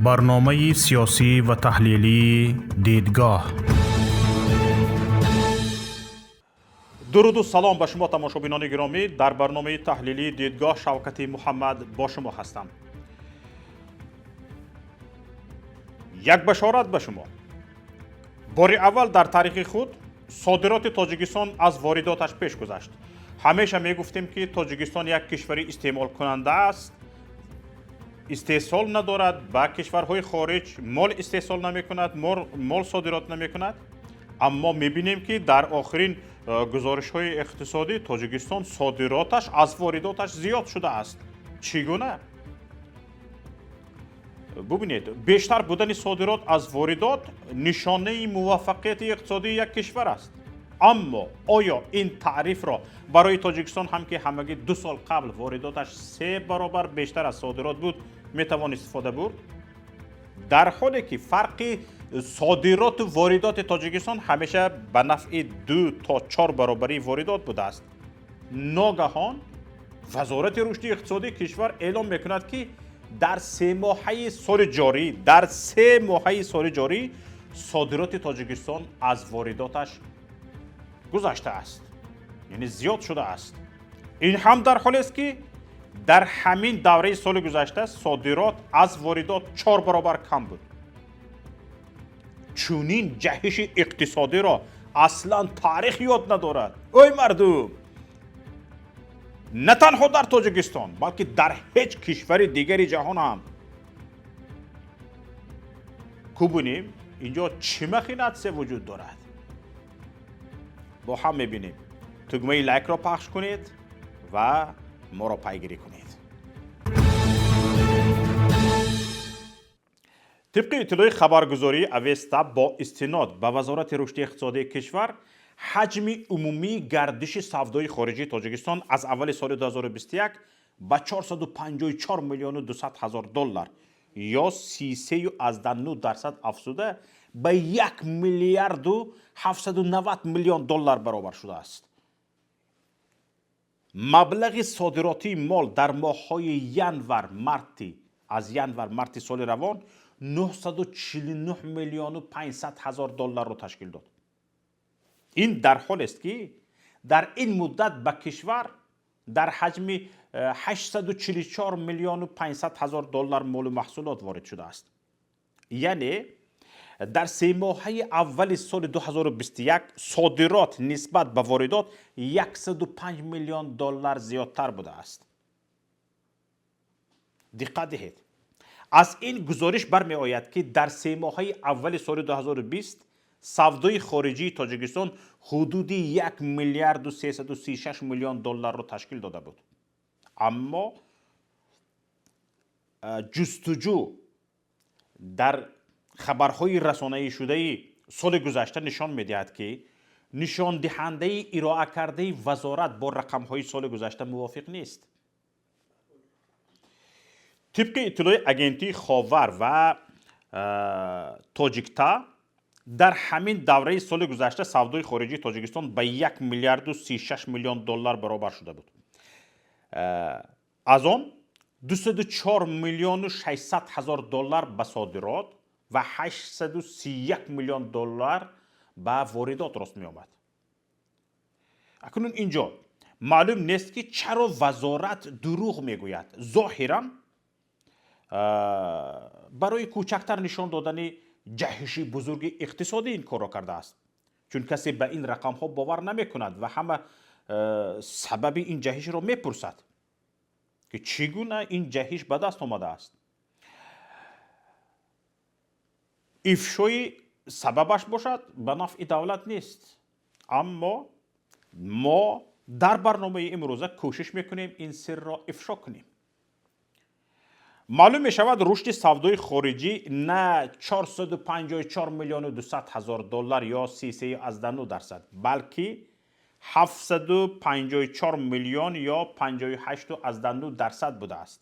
Барномаи сиёсӣ ва таҳлилии «Дидгоҳ». Дуруду салом ба шумо, тамошобинони гиромӣ. Дар барномаи таҳлилии «Дидгоҳ» Шавкати Муҳаммад бо шумо ҳастам. Як башорат ба шумо: бори аввал дар таърихи худ содироти Тоҷикистон аз воридоташ пеш гузашт. Ҳамеша мегуфтем, ки Тоҷикистон як кишвари истеъмолкунанда аст, истеҳсол надорад, ба кишварҳои хориҷ мол истеҳсол намекунад, мол содирот намекунад. Аммо мебинем, ки дар охирин гузоришҳои иқтисодӣ Тоҷикистон содироташ аз воридоташ зиёд шудааст. Чӣ гуна? Бубинед, бештар будани содирот аз воридот нишонаи муваффақияти иқтисодии як кишвар аст. Аммо оё ин таърифро барои Тоҷикистон ҳам, ки ҳамагӣ 2 сол қабл воридоташ се баробар бештар аз содирот буд, метавон истифода бурд? Дар ҳоле ки фарқи содироту воридоти Тоҷикистон ҳамеша ба нафъи 2 то 4 баробарии воридот будааст, ногаҳон Вазорати рушди иқтисодии кишвар эълон мекунад, ки дар 3 моҳаи соли ҷорӣ, дар 3 моҳаи соли ҷорӣ содироти Тоҷикистон аз воридоташ гузаштааст, яъне зиёд шудааст. Ин ҳам дар ҳолест, ки дар ҳамин давраи соли гузашта содирот аз воридот 4 баробар кам буд. Чунин ҷаҳиши иқтисодиро аслан таърих ёд надорад. Ой мардум, на танҳо дар Тоҷикистон, балки дар ҳеҷ кишвари дигари ҷаҳон ҳам. Кубинем, инҷо чӣ махинатсия вуҷуд дорад, бо ҳам мебинем. Тугмаи лайкро пахш кунед ва моро пайгирӣ кунед. Тибқи иттилои хабаргузории Авеста бо истинод ба Вазорати рушди иқтисодии кишвар, ҳаҷми умумии гардиши савдои хориҷии Тоҷикистон аз аввали соли 2021 ба 454 миллиону 200 ҳазор доллар ё 33,9% афзуда, ба 1 миллиарду 790 миллион доллар баробар шудааст. Маблағи содиротии мол дар моҳҳои январ марти аз январ марти соли равон 949 миллиону 500 ҳазор долларро ташкил дод. Ин дар ҳолест, ки дар ин муддат ба кишвар дар ҳаҷми 844 миллиону 500 ҳазор доллар молу маҳсулот ворид шудааст. Яъне дар 3 моҳаи аввали соли 2021 содирот нисбат ба воридот 105 миллион доллар зиёдтар будааст. Диққат диҳед, аз ин гузориш бармеояд, ки дар 3 моҳаи аввали соли 2020 савдои хориҷии Тоҷикистон ҳудуди 1 миллиарду 336 миллион долларро ташкил дода буд. Аммо ҷустуҷӯ дар хабарҳои расонаӣшудаи соли гузашта нишон медиҳад, ки нишондиҳандаи ироа кардаи вазорат бо рақамҳои соли гузашта мувофиқ нест. Тибқи иттилои агентии Ховар ва Тоҷикта, дар ҳамин давраи соли гузашта савдои хориҷии Тоҷикистон ба 1 миллиарду 36 миллион доллар баробар шуда буд. Аз он 204 миллиону 600 ҳазор доллар ба содирот ва 831 миллион доллар ба воридот рост меомад. Акнун инҷо маълум нест, ки чаро вазорат дурӯғ мегӯяд. Зоҳиран, барои кӯчактар нишон додани ҷаҳиши бузурги иқтисодӣ ин корро кардааст, чун касе ба ин рақамҳо бовар намекунад ва ҳама сабаби ин ҷаҳишро мепурсад, ки чӣ гуна ин ҷаҳиш ба даст омадааст. Ифшои сабабаш бошад, ба нафъи давлат нест. Аммо мо дар барномаи имрӯза кӯшиш мекунем, ин сирро ифшо кунем. Маълум мешавад, рушди савдои хориҷӣ на 454 миллиону 200 ҳазор доллар ё 33,9%, балки 754 миллион ё 58,9% будааст.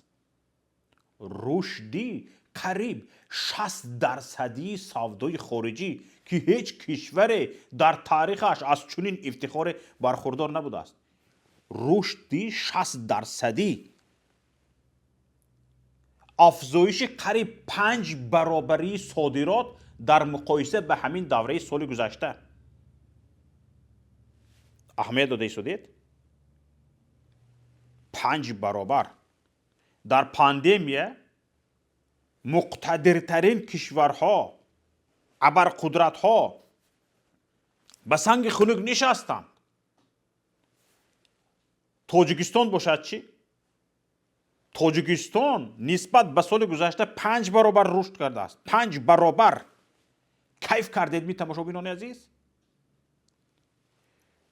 Рушди қариб 60 дарсадии савдои хориҷӣ, ки ҳеҷ кишваре дар таърихаш аз чунин ифтихоре бархурдор набудааст. Рушди 60 дарсадӣ. Афзоиши қариб 5 баробарии содирот дар муқоиса ба ҳамин давраи соли гузашта. Аҳамият дода истодед? 5 баробар. Дар пандемия муқтадиртарин кишварҳо, абарқудратҳо ба санги хунук нишастанд. Тоҷикистон бошад чӣ? Тоҷикистон нисбат ба соли гузашта 5 баробар рушд кардааст. 5 баробар. Кайф кардед ми, тамошобинони азиз?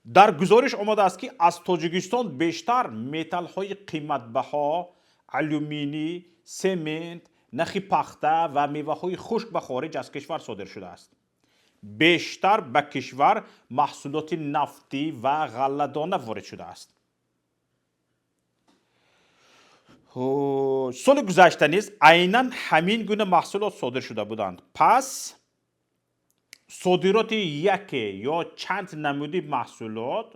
Дар гузориш омадааст, ки аз Тоҷикистон бештар металлҳои қиматбаҳо, алюминий, семент, нахи пахта ва меваҳои хушк ба хориҷ аз кишвар содир шудааст. Бештар ба кишвар маҳсулоти нафтӣ ва ғалладона ворид шудааст. Соли гузашта низ айнан ҳамин гуна маҳсулот содир шуда буданд. Пас содироти яке ё чанд намуди маҳсулот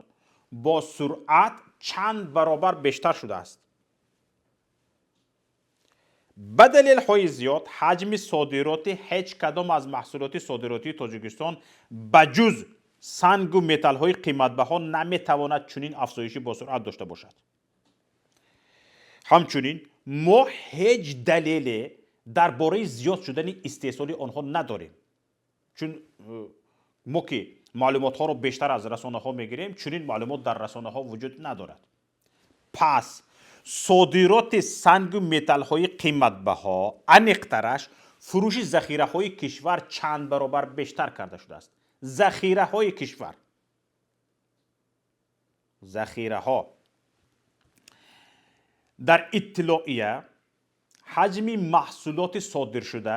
бо суръат чанд баробар бештар шудааст. Ба далелҳои зиёд ҳаҷми содироти ҳеҷ кадом аз маҳсулоти содиротии Тоҷикистон ба ҷуз сангу металлҳои қиматбаҳо наметавонад чунин афзоиши босуръат дошта бошад. Ҳамчунин мо ҳеҷ далеле дар бораи зиёд шудани истеҳсоли онҳо надорем. Чун мо ки маълумотҳоро бештар аз расонаҳо мегирем, чунин маълумот дар расонаҳо вуҷуд надорад. Пас содироти сангу металлҳои қиматбаҳо, аниқтараш фурӯши захираҳои кишвар чанд баробар бештар карда шудааст. Захираҳои кишвар, захираҳо. Дар иттилоия ҳаҷми маҳсулоти содиршуда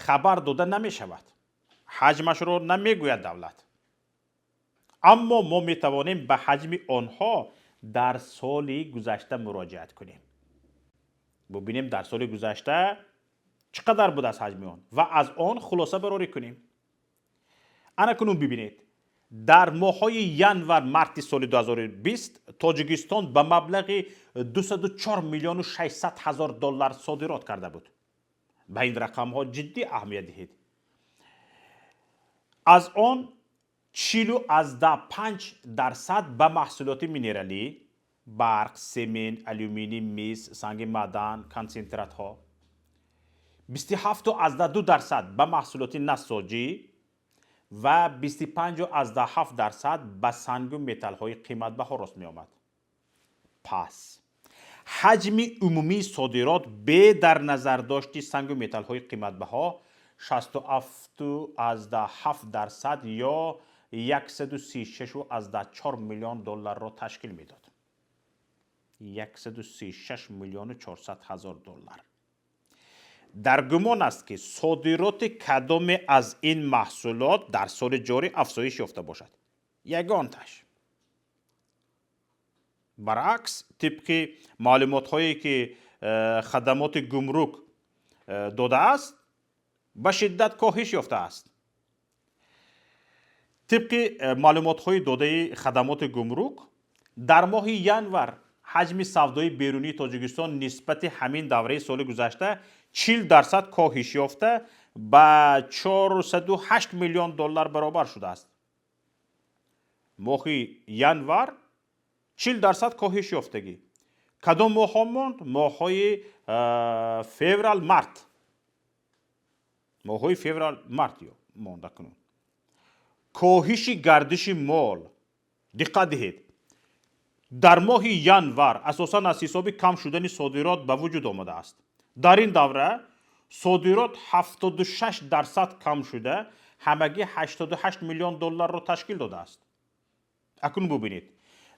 хабар дода намешавад, ҳаҷмашро намегӯяд давлат, аммо мо метавонем ба ҳаҷми онҳо дар соли гузашта муроҷиат кунем, бубинем, дар соли гузашта чӣ қадар будааст ҳаҷми он, ва аз он хулоса барорӣ кунем. Ана кунун бибинед: дар моҳҳои январ марти соли 2020 Тоҷикистон ба маблағи 204 миллиону 600 ҳазор доллар содирот карда буд. Ба ин рақамҳо ҷиддӣ аҳамият диҳед. Аз он 40,5% ба маҳсулоти минералӣ: барқ, семент, алюминий, мис, санги маъдан, консентратҳо, 27,2% ба маҳсулоти насоҷӣ ва 25,7% ба сангу металлҳои қиматбаҳо рост меомад. Пас ҳаҷми умумии содирот бе дар назардошти сангу металлҳои қиматбаҳо 67,7% ё 136,4 миллион долларро ташкил медод. 136 миллиону 400 ҳазор доллар. Дар гумон аст, ки содироти кадоме аз ин маҳсулот дар соли ҷорӣ афзоиш ёфта бошад? Ягонташ. Баръакс, тибқи маълумотҳое ки хадамоти гумрук додааст, ба шиддат коҳиш ёфтааст. Тибқи маълумотҳои додаи хадамоти гумрук, дар моҳи январ ҳаҷми савдои берунии Тоҷикистон нисбати ҳамин давраи соли гузашта 40% коҳиш ёфта, ба 408 миллион доллар баробар шудааст. Моҳи январ 40% коҳиш ёфтагӣ. Кадом моҳҳо монд? Моҳҳои феврал, март. Моҳҳои феврал, март монда кунун. Коҳиши гардиши мол, диққат диҳед, дар моҳи январ асосан аз ҳисоби кам шудани содирот ба вуҷуд омадааст. Дар ин давра содирот 76% кам шуда, ҳамагӣ 88 миллион долларро ташкил додааст. Акнун бубинед: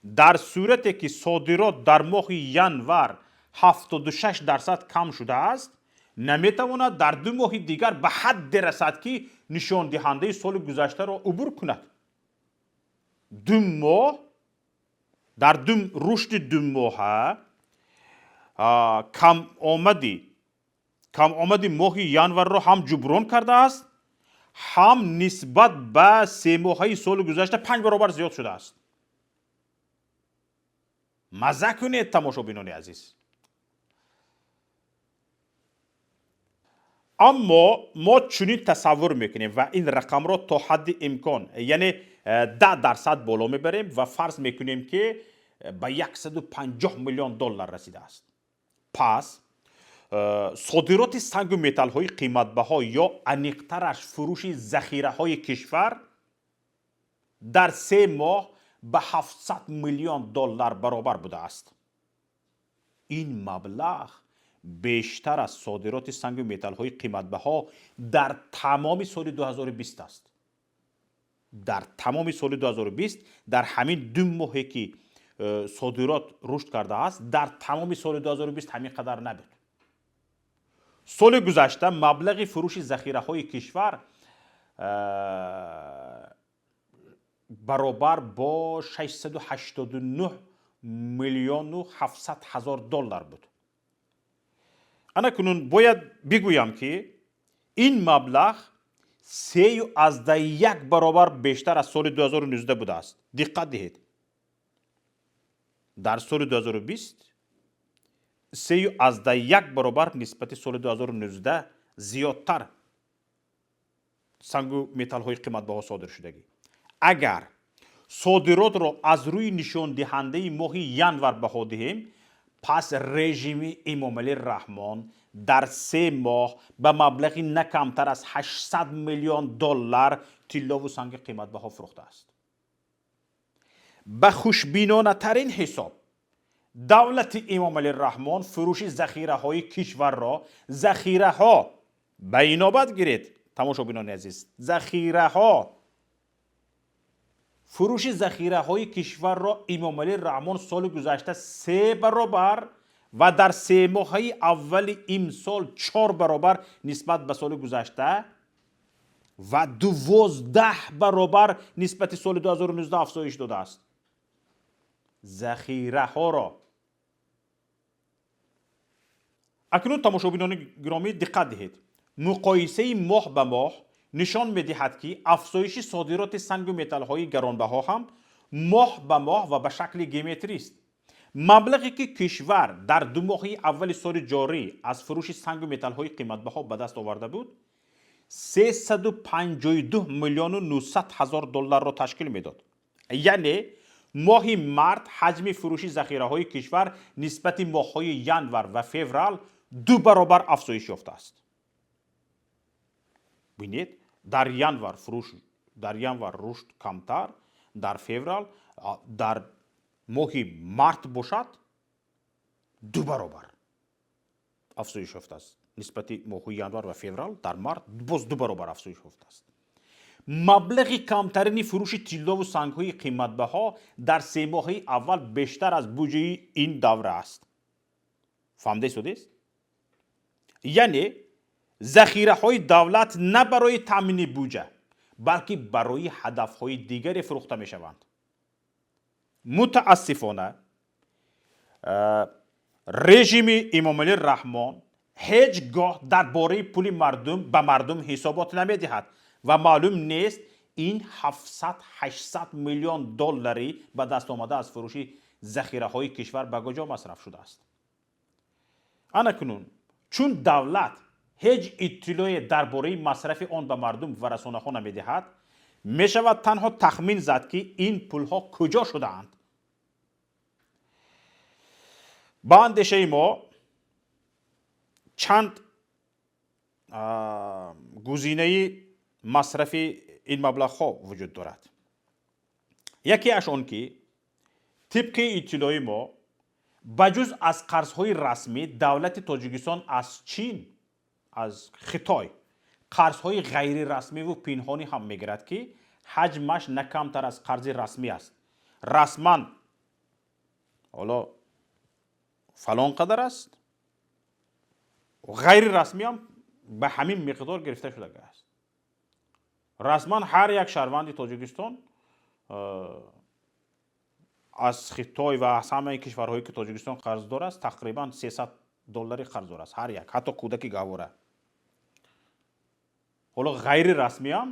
дар сурате ки содирот дар моҳи январ 76% кам шудааст, наметавонад дар 2 моҳи дигар ба ҳадде расад, ки нишондиҳандаи соли гузаштаро убур кунад. 2 моҳ дар рушди 2 моҳа камомади моҳи январро ҳам ҷуброн кардааст, ҳам нисбат ба 3 моҳаи соли гузашта 5 баробар зиёд шудааст. Мазза кунед, тамошобинони азиз. Аммо мо чунин тасаввур мекунем ва ин рақамро то ҳадди имкон, яъне 10% боло мебарем ва фарз мекунем, ки ба 150 миллион доллар расидааст. Пас содироти сангу металлҳои қиматбаҳо ё аниқтараш фурӯши захираҳои кишвар дар 3 моҳ ба 700 миллион доллар баробар будааст. Ин маблағ бештар аз содироти сангу металлҳои қиматбаҳо дар тамоми соли 2020 аст. Дар тамоми соли 2020, дар ҳамин 2 моҳе ки содирот рушд кардааст, дар тамоми соли 2020 ҳамин қадар набуд. Соли гузашта маблағи фурӯши захираҳои кишвар баробар бо 689 миллиону 700 ҳазор доллар буд. Ана кунун бояд бигӯям, ки ин маблағ 3,1 баробар бештар аз соли 2019 будааст. Диққат диҳед, дар соли 2020 3,1 баробар нисбати соли 2019 зиёдтар сангу металлҳои қиматбаҳо содир шудагӣ. Агар содиротро аз рӯи нишондиҳандаи моҳи январ баҳо диҳем, пас режими Эмомалӣ Раҳмон дар 3 моҳ ба маблағи на камтар аз 800 миллион доллар тиллову санги қиматбаҳо фурӯхтааст. Ба хушбинонатарин ҳисоб, давлати Эмомалӣ Раҳмон фурӯши захираҳои кишварро, захираҳо, ба инобат гиред, тамошобинони азиз, захираҳо, фурӯши захираҳои кишварро Эмомалӣ Раҳмон соли гузашта се баробар ва дар 3 моҳаи аввали имсол чор баробар нисбат ба соли гузашта ва 12 баробар нисбати соли 2019 афзоиш додааст. Захираҳоро. Акнун, тамошобинони гиромӣ, диққат диҳед: муқоисаи моҳ ба моҳ нишон медиҳад, ки афзоиши содироти сангу металлҳои гаронбаҳо ҳам моҳ ба моҳ ва ба шакли геометрист. Маблағе ки кишвар дар 2 моҳаи аввали соли ҷорӣ аз фурӯши сангу металлҳои қиматбаҳо ба даст оварда буд, 352 миллиону 900 ҳазор долларро ташкил медод. Яъне моҳи март ҳаҷми фурӯши захираҳои кишвар нисбати моҳҳои январ ва феврал ду баробар афзоиш ёфтааст. Бинед, дар январ фурӯш, дар январ рушд камтар, дар феврал, дар моҳи март бошад, ду баробар афзоиш ёфтааст. Нисбати моҳҳои январ ва феврал дар март боз ду баробар афзоиш ёфтааст. Маблағи камтарини фурӯши тиллову сангҳои қиматбаҳо дар 3 моҳаи аввал бештар аз буҷаи ин давра аст. Фаҳмида истодест? Яъне захираҳои давлат на барои таъмини буҷа, балки барои ҳадафҳои дигаре фурӯхта мешаванд. Мутаассифона, режими Эмомалӣ Раҳмон ҳеҷ гоҳ дар бораи пули мардум ба мардум ҳисобот намедиҳад ва маълум нест, ин 700-800 миллион доллари ба даст омада аз фурӯши захираҳои кишвар ба куҷо масраф шудааст. Ана кунун, чун давлат ҳеҷ иттилоъе дар бораи масрафи он ба мардум ва расонаҳо намедиҳад, мешавад танҳо тахмин зад, ки ин пулҳо куҷо шудаанд. Ба андешаи мо, чанд гузинаи масрафи ин маблағҳо вуҷуд дорад. Якеаш он ки, тибқи иттилои мо, ба ҷуз аз қарзҳои расмӣ, давлати Тоҷикистон аз Чин, аз Хитой қарзҳои ғайрирасмиву пинҳонӣ ҳам мегирад, ки ҳаҷмаш на камтар аз қарзи расмӣ аст. Расман ҳоло фалон қадар аст, ғайрирасмиам ба ҳамин миқдор гирифта шудааст. Расман ҳар як шаҳрванди Тоҷикистон аз Хитой ва аз ҳамаи кишварҳое ки Тоҷикистон қарздор аст, тақрибан 300 доллари қарздор аст ҳар як, ҳатто кӯдаки гаҳвора. Ҳоло ғайрирасмиам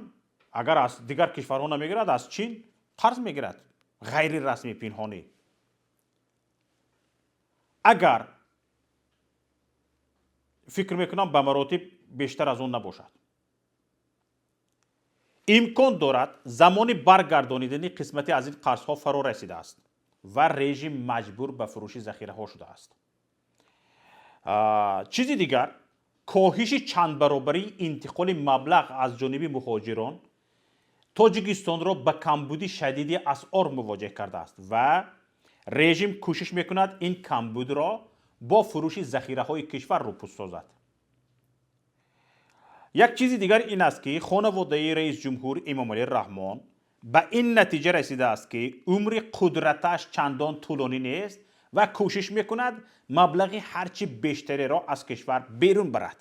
агар аз дигар кишварҳо намегирад, аз Чин қарз мегирад, ғайрирасмӣ, пинҳонӣ. Агар фикр мекунам, ба маротиб Бештар аз он набошад. Имкон дорад замони баргардонидани қисмате аз ин қарзҳо фаро расидааст ва режим маҷбур ба фурӯши захираҳо шудааст. Чизи дигар, коҳиши чандбаробарии интиқоли маблағ аз ҷониби муҳоҷирон Тоҷикистонро ба камбуди шадиди асъор мувоҷеҳ кардааст ва режим кӯшиш мекунад ин камбудро бо фурӯши захираҳои кишвар рӯпӯш созад. Як чизи дигар ин аст, ки хонаводаи раисҷумҳур Эмомалӣ Раҳмон ба ин натиҷа расидааст, ки умри қудраташ чандон тӯлонӣ нест ва кӯшиш мекунад маблағи ҳарчи бештареро аз кишвар берун барад.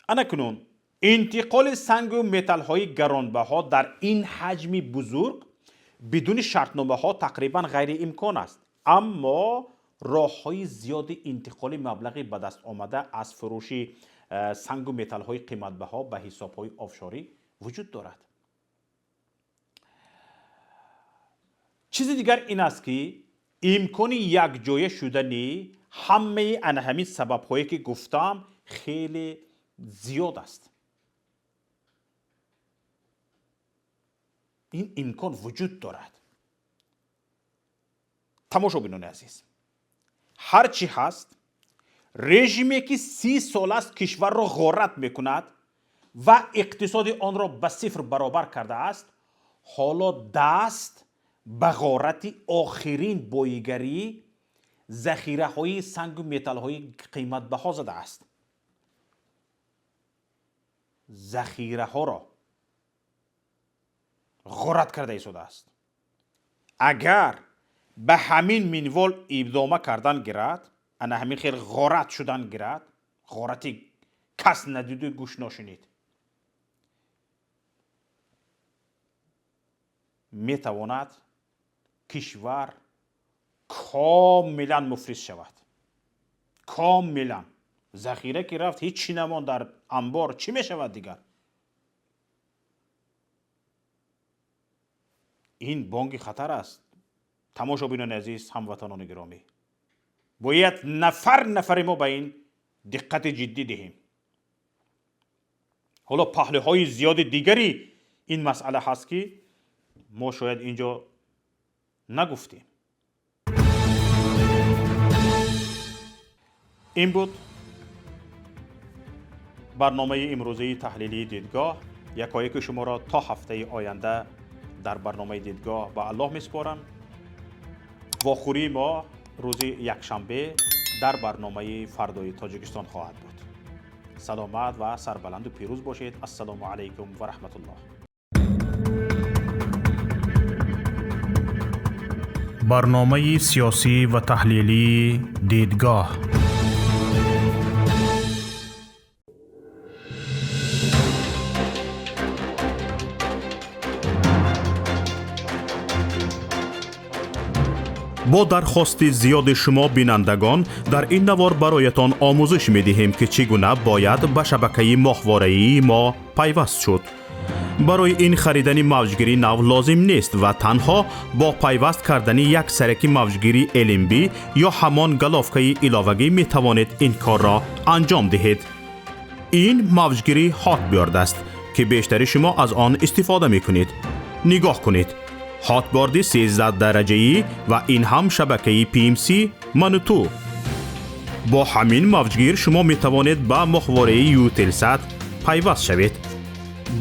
Анакунун интиқоли сангу металлҳои гаронбаҳо дар ин ҳаҷми бузург бидуни шартномаҳо тақрибан ғайриимкон аст, аммо роҳҳои зиёди интиқоли маблағи ба даст омада аз фурӯши сангу металлҳои қиматбаҳо ба ҳисобҳои офшорӣ вуҷуд дорад. Чизи дигар ин аст, ки имкони якҷоя шудани ҳамаи ана ҳамин сабабҳое, ки гуфтам, хеле зиёд аст. Ин имкон вуҷуд дорад. Тамошобинони азиз, ҳар чӣ ҳаст, режиме ки 30 сол аст кишварро ғорат мекунад ва иқтисоди онро ба сифр баробар кардааст, ҳоло даст ба ғорати охирин боигарии захираҳои сангу металлҳои қиматбаҳо задааст. Захираҳоро ғорат карда истодааст. Агар ба ҳамин минвол идома кардан гирад, ана ҳамин хел ғорат шудан гирад, ғорати кас надиду гӯш ношунид, метавонад кишвар комилан муфлис шавад. Комилан. Захира ки рафт, ҳеҷ чӣ намонд дар анбор, чӣ мешавад дигар? Ин бонги хатар аст. Тамошобинони азиз, ҳамватанони гиромӣ, бояд нафар нафари мо ба ин диққати ҷиддӣ диҳем. Ҳоло паҳлӯҳои зиёди дигари ин масъала ҳаст, ки мо шояд инҷо нагуфтем. Ин буд барномаи имрӯзаи таҳлилии дидгоҳ. Якояки шуморо то ҳафтаи оянда дар барномаи дидгоҳ ба Аллоҳ месупорам. Вохӯрии мо рӯзи якшанбе дар барномаи фардои Тоҷикистон хоҳад буд. Саломат ва сарбаланду пирӯз бошед. Ассалому алайкум ва раҳматуллоҳ. Барномаи сиёсӣ ва таҳлилии дидгоҳ. Бо дархости зиёди шумо бинандагон дар ин навор бароятон омӯзиш медиҳем, ки чӣ гуна бояд ба шабакаи моҳвораии мо пайваст шуд. Барои ин харидани мавҷгири нав лозим нест ва танҳо бо пайваст кардани як сараки мавҷгири LNB ё ҳамон головкаи иловагӣ метавонед ин корро анҷом диҳед. Ин мавҷгири Hotbird аст, ки бештари шумо аз он истифода мекунед. Нигоҳ кунед. Hotbird 13 дараҷаӣ ва ин ҳам шабакаи PMC Мануту. Бо ҳамин мавҷгир шумо метавонед ба моҳвораи Eutelsat пайваст шавед.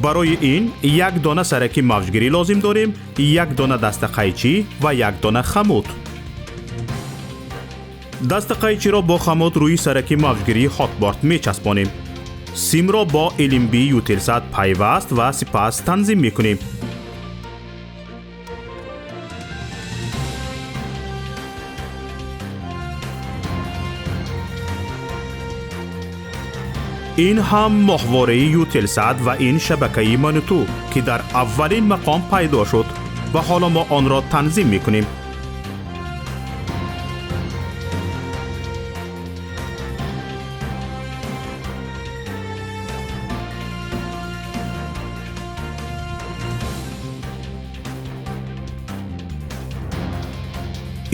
Барои ин як дона сараки мавҷгирӣ лозим дорем, як дона дастақайчӣ ва як дона хамут. Дастақайчиро бо хамут рӯи сараки мавҷгирии Hotbird мечаспонем. Симро бо LNB Eutelsat пайваст ва сипас танзим мекунем. Ин ҳам моҳвораи Eutelsat ва ин шабакаи Мануту, ки дар аввалин мақом пайдо шуд ва ҳоло мо онро танзим мекунем.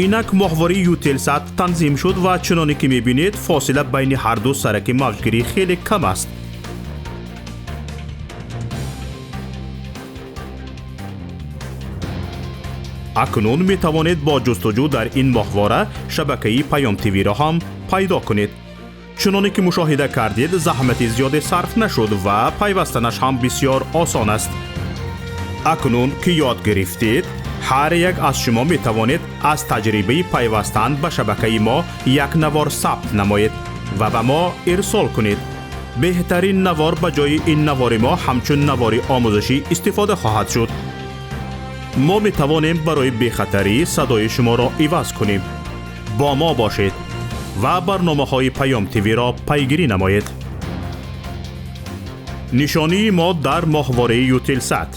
Инак моҳвораи Ютелсат танзим шуд ва чуноне ки мебинед, фосила байни ҳар ду сараки мавҷгирӣ хеле кам аст. Акнун метавонед бо ҷустуҷӯ дар ин моҳвора шабакаи Паём ТВ-ро ҳам пайдо кунед. Чуноне ки мушоҳида кардед, заҳмати зиёде сарф нашуд ва пайвастанаш ҳам бисёр осон аст. Акнун ки ёд гирифтед, ҳар як аз шумо метавонед аз таҷрибаи пайвастан ба шабакаи мо як навор сабт намоед ва ба мо ирсол кунед. Беҳтарин навор ба ҷои ин навори мо ҳамчун навори омӯзишӣ истифода хоҳад шуд. Мо метавонем барои бехатарӣ садои шуморо иваз кунем. Бо мо бошед ва барномаҳои Паём ТВ-ро пайгирӣ намоед. Нишонии мо дар моҳвораи Ютелсат: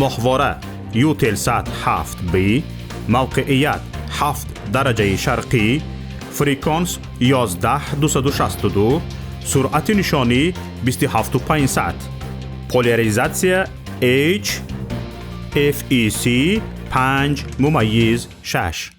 моҳвора Ютелсат 7Б, мавқеият 7 дараҷаи шарқӣ, фреквенс 11262, суръати нишонӣ 27500, поляризатсия H FEC 5.6.